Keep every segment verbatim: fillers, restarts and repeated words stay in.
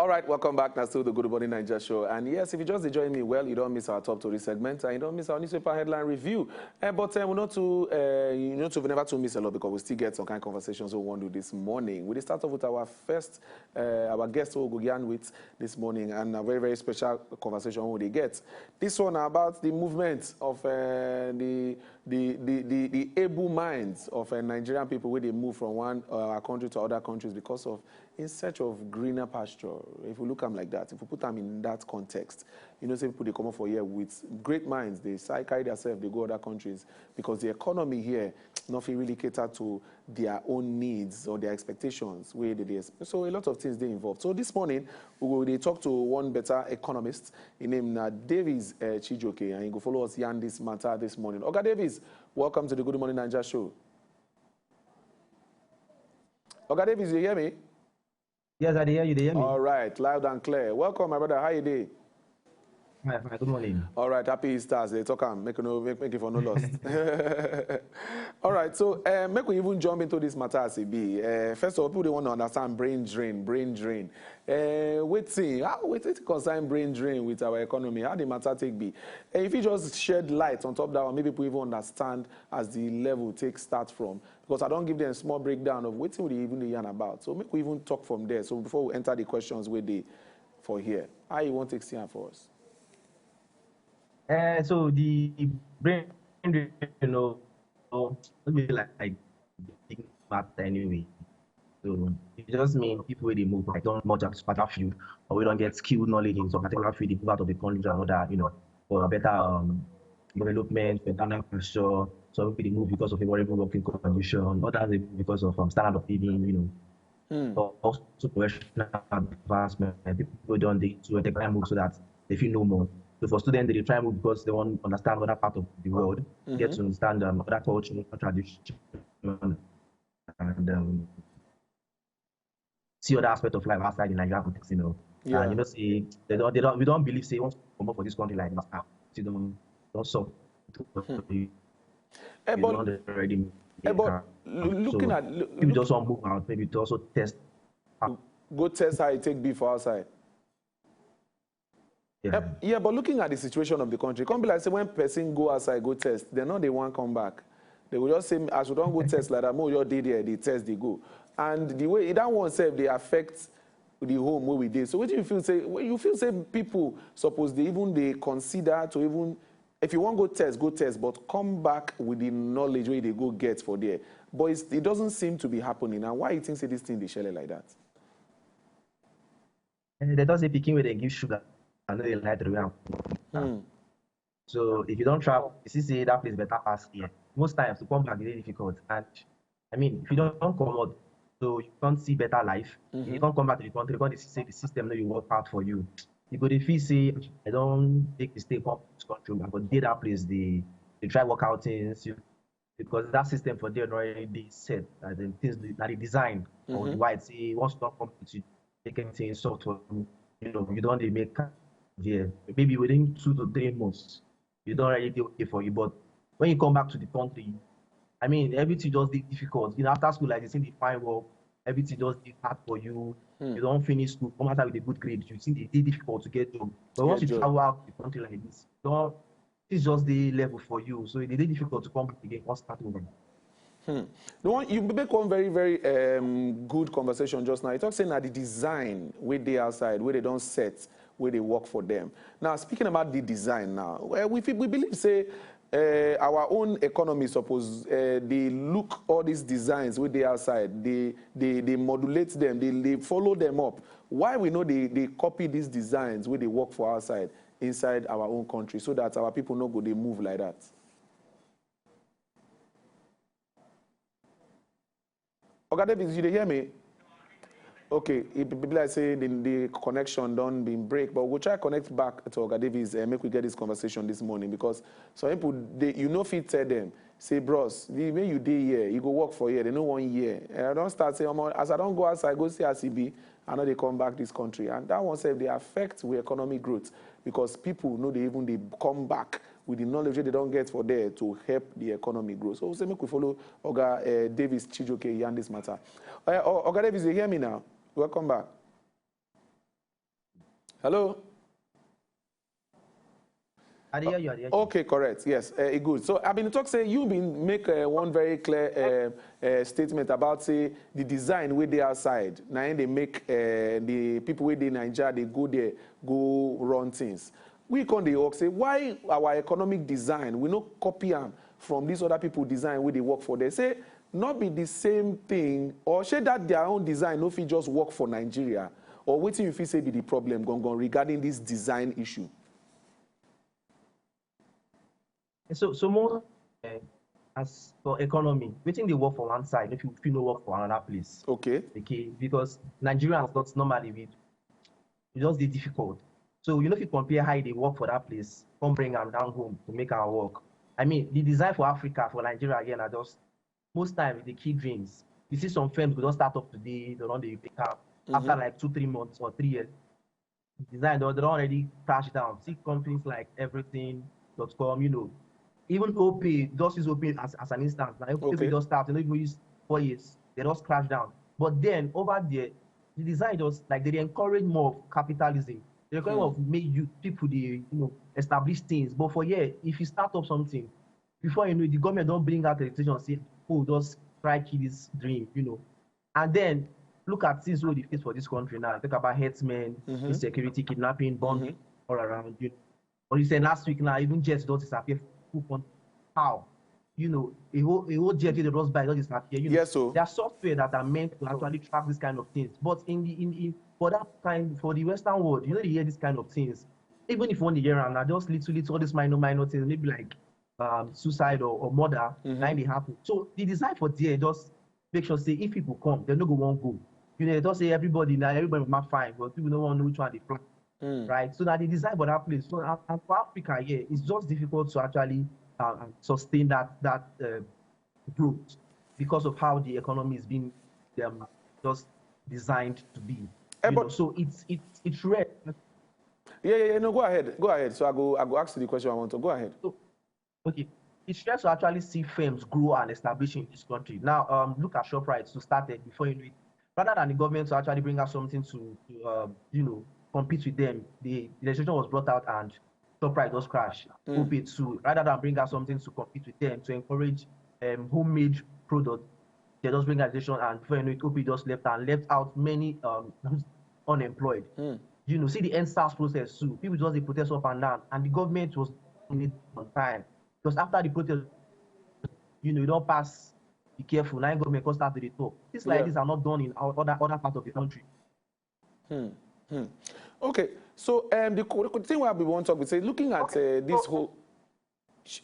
All right, welcome back. Now still the Good Morning Naija show. And yes, if you just join me, well, you don't miss our top story segment and you don't miss our newspaper headline review. Uh, but um, we not too, uh, you know, to we never too miss a lot because we still get some kind of conversations we want to do this morning. We dey start off with our first, uh, our guest who we go yarn with this morning, and a very, very special conversation we dey get. This one about the movement of uh, the, the, the, the, the able minds of uh, Nigerian people where they move from one uh, country to other countries because of in search of greener pasture. If we look am like that, if we put am in that context, you know, say people dey come up for here with great minds, they si- carry themselves, they go other countries because the economy here not fit really cater to their own needs or their expectations. Where they dey exp- so a lot of things they involved. So this morning we will they talk to one better economist. His name na Davis uh, Chijoke, and he go follow us yarn this matter this morning. Oga Davis, welcome to the Good Morning Naija show. Oga Davis, you hear me? Yes, I dey hear you. Dey hear me? All right, loud and clear. Welcome, my brother. How you dey? Fine, fine. Good morning. All right, happy Easter. They talk am. Make no make, make it for no loss. All right, so uh, make we even jump into this matter as it be. Uh, first of all, people they want to understand brain drain, brain drain. Uh, waiting, how waiting to concern brain drain with our economy? How the matter take be? Uh, if you just shed light on top that one, maybe people even understand as the level take start from. Because I don't give them small breakdown of what we even dey yarn about. So make we even talk from there. So before we enter the questions with the for here, how you want to see am for us? Uh, so the brain, you know, uh, no be like, like big matter anyway. So it just mean people wey dey move like don't much at particular field, or we don't get skilled knowledge in some particular field, they move out of the country to another, you know, for a better um, development, for internal posture. Some people dey move because of favorable working condition, others dey move because of um, standard of living, you know. Hmm. But also professional advancement. People don't dey to take time move so that they feel no more. So for students, they dey try move because they want to understand other part of the world, get Mhm. to understand um, other culture, tradition, and um, see other aspect of life outside the Nigerian context. You know, Yeah. And you know, see, they don't, they don't, we don't believe say once you come up for this country like this, ah, you don't, don't solve. Hmm. You, Eh, you but, don't already. eh, but uh, lo- looking so at lo- people look, just want move out, maybe to also test. go test how it take be for outside. Yeah. Eh, yeah, but looking at the situation of the country, come be like say when person go outside go test, they know they want come back. They will just say as we don't go test like that, more your day there, they test they go, and the way that one self they affect the home where we dey. So what do you feel say? What you feel say people suppose they even they consider to even if you want go test, go test, but come back with the knowledge where they go get for there. But it's, it doesn't seem to be happening. And why you think say this thing they share like that? Eh, they don't say picking where they give sugar, and they like the way. Hmm. So if you don't travel, you see say that place better pass here. Most times to come back is very difficult. And I mean, if you don't, don't come out, so you can't see better life. If you Mhm. can't come back to the country, you can't see say the system no you work out for you. You go dey feel say I don't take mistake come this country. I go dey that place. They they try work out things you, because that system for there already dey set. As in things dey- that they design or Mhm. the white say once you don't come to take everything soft for you, you know, you don't dey make there. Maybe within two to three months, you don't already dey okay for you. But when you come back to the country, I mean, everything just dey difficult. You know, after school, like you see the fine work, everything just dey hard for you. Hmm. You don't finish school, come outside with a good grade. You see, it dey difficult to get job. But once Get you job. travel out the country like this, you don't, it's just the level for you. So it dey difficult to come back again, come start over. Hmm. The one you make one very very um, good conversation just now. You talk saying that the design wey dey outside, where they don't set, where they work for them. Now speaking about the design now, well, we feel, we believe say uh, our own economy suppose uh, they look all these designs where they outside, they they they modulate them, they they follow them up. Why we know they they copy these designs where they work for outside inside our own country so that our people no go they move like that. Oga Davis, you dey hear me? Okay, it be be like say the, the connection don been break, but we'll try connect back to Oga Davis and make we get this conversation this morning because some people, they, you know, fit tell them, say, bros, the way you dey here, you go work for here, they no one year. And I don't start say, "Omo, as I don't go outside, go see as e be, I know they come back this country." And that one sef, they affect we economic growth because people know they even they come back with the knowledge wey they don't get for there to help the economy grow. So we say make we follow Oga uh, Davis Chijoke yarn this matter. Uh, O- Oga Davis, you hear me now? Welcome back. Hello? I dey hear you. I dey hear you. Okay, correct. Yes, uh, e good. So I been talk say you been make uh, one very clear uh, uh, statement about say the design wey dey outside, na im dey make uh, the people wey dey Naija dey go there go run things. We come dey talk say why our economic design we no copy am from these other people design wey dey work for there. Say no be the same thing, or shey that their own design no fit just work for Nigeria, or wetin you fit say be the problem gangan regarding this design issue? So, so more uh, as for economy, wetin dey work for one side, if you fit no work for another place. Okay. Okay, because Nigerians not normally we, we just dey difficult. So you know if you compare how e dey work for that place, come bring am down home to make am work. I mean, the design for Africa, for Nigeria again, I just most times they kill dreams. You see some firms go just start up today, they don dey make am after like two, three months or three years. Design don don already crash down. See companies like everything dot com, you know, even Opay, just use Opay as, as an instance. Now Opay Okay. Just start, you know, even use four years, they just crash down. But then over there, the design just like they dey encourage more of capitalism. They encourage more of make you people dey you know establish things. But for here, if you start up something, before you know it, the government don bring out legislation say, oh, just try kill this dream, you know. And then look at things wey dey face for this country now. Talk about herdsmen, insecurity, kidnapping, bombing all around. You know. Or you say last week now, even jets don disappear. Who con how? You know, a whole a whole jet wey dey just buy don disappear. You know. Yes, so There are software that are meant to actually track this kind of things. But in the in, in for that time for the Western world, you know, you hear this kind of things. Even if you want to hear am, na just little little all these minor minor things, maybe like um, suicide or, or murder, na im dey happen. So the design for there just make sure say if people come, they no go wan go. You know, they just say everybody now, everybody mama fine, but people no wan know which one dey fly, right? So that the design for that place. So and, and for Africa, yeah, it's just difficult to actually uh, sustain that that uh, growth because of how the economy is being um, just designed to be. Eh, You but- know, so it's it's it's rare. Yeah, yeah, yeah. No, go ahead, go ahead. So I go, I go ask you the question I want to. Go ahead. Okay, it's rare to actually see firms grow and establish in this country. Now, um, look at Shoprite to start it before you know it. Rather than the government to actually bring out something to, to um, you know, compete with them, the legislation was brought out and Shoprite just crashed. Opay too. Rather than bring out something to compete with them to encourage um, homemade product, they just bring out legislation and before you know it, Opay just left and left out many um, youths unemployed. You know, see the EndSARS process too. People just dey protest up and down, and the government was in it on time. Because after the protest, you know, you don pass. Be careful. Now government come start to dey talk. Things like Yeah. This are not done in our other other part of the country. Okay, so um, the, co- the thing wey I be wan talk be say looking at uh, this whole. Sh-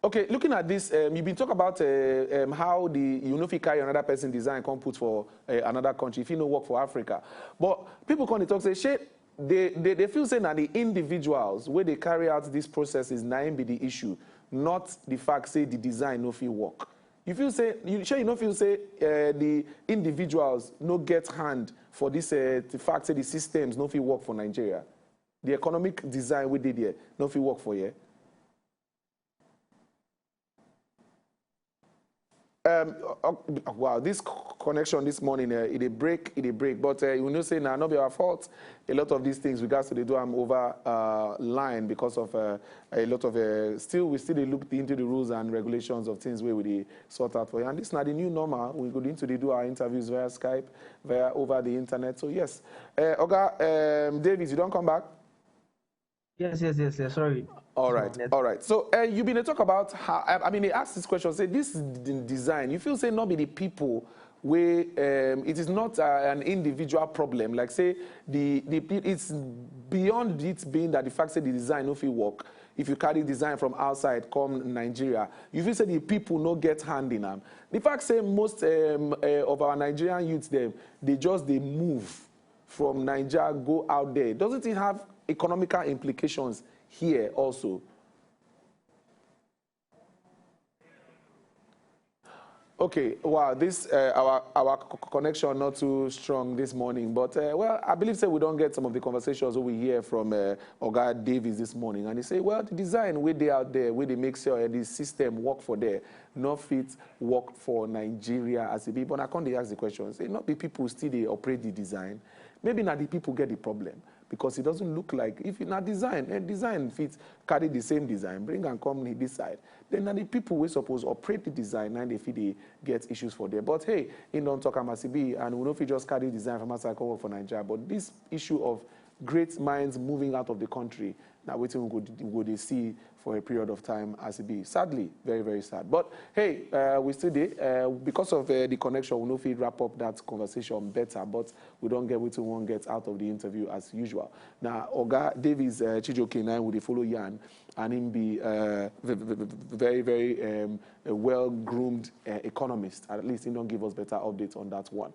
Okay, looking at this, um, you been talk about uh, um, how the you no fit carry another person design come put for uh, another country if e no work for Africa. But people come dey talk say shey they, they, they feel say na the individuals wey dey carry out these processes na im be the issue, not the fact say the design no fit work. You feel say you shey you no feel say uh, the individuals no get hand for this uh, the fact say the systems no fit work for Nigeria, the economic design wey dey there no fit work for here. Um, uh, uh, wow, this c- connection this morning, uh, it dey break, it dey break. But uh, you know, say now not be our fault. A lot of these things we got to dey do am over uh, line because of uh, a lot of uh, still we still dey look into the rules and regulations of things wey we dey sort out for you. And this na the new normal. We go into dey do our interviews via Skype, via over the internet. So yes, uh, Oga um, Davis, you don come back. Yes, yes, yes, yes. Sorry. All right, Net- all right. So uh, you been dey talk about how I, I mean, they ask this question. Say this is the design. You feel say not be the people wey um, it is not uh, an individual problem. Like say the the pe- it's beyond it being that the fact say the design no fit work. If you carry design from outside come Nigeria, you feel say the people no get hand in am. The fact say most um, uh, of our Nigerian youths dem they just dey move from Nigeria go out there. Doesn't it have economical implications here also? Okay, wow, this uh, our our c- c- connection not too strong this morning, but uh, well, I believe say we don't get some of the conversations we hear from uh, Oga Davis this morning, and he say, well, the design wey dey out there, wey dey make sure uh, the system work for there, no fit work for Nigeria as e be. But I come dey ask the question, say not be people still dey operate the design, maybe na the people get the problem. because it doesn't look like, if na design, and design fit carry the same design, bring and come this side, then na the people wey suppose operate the design na dey fit dey get issues for there. But hey, he don talk am as e be, and we no fit just carry design from outside come work for Naija. But this issue of great minds moving out of the country, na wetin we go, we go dey see for a period of time as e be. Sadly, very, very sad. But hey, uh, we still dey. Uh, because of uh, the connection, we no fit wrap up that conversation better, but we don get wetin we wan get out of the interview as usual. Na Oga Davis uh, Chijoke na we dey follow yarn, and him be uh, v- v- v- very, very um, a well-groomed uh, economist. At least he don give us better updates on that one.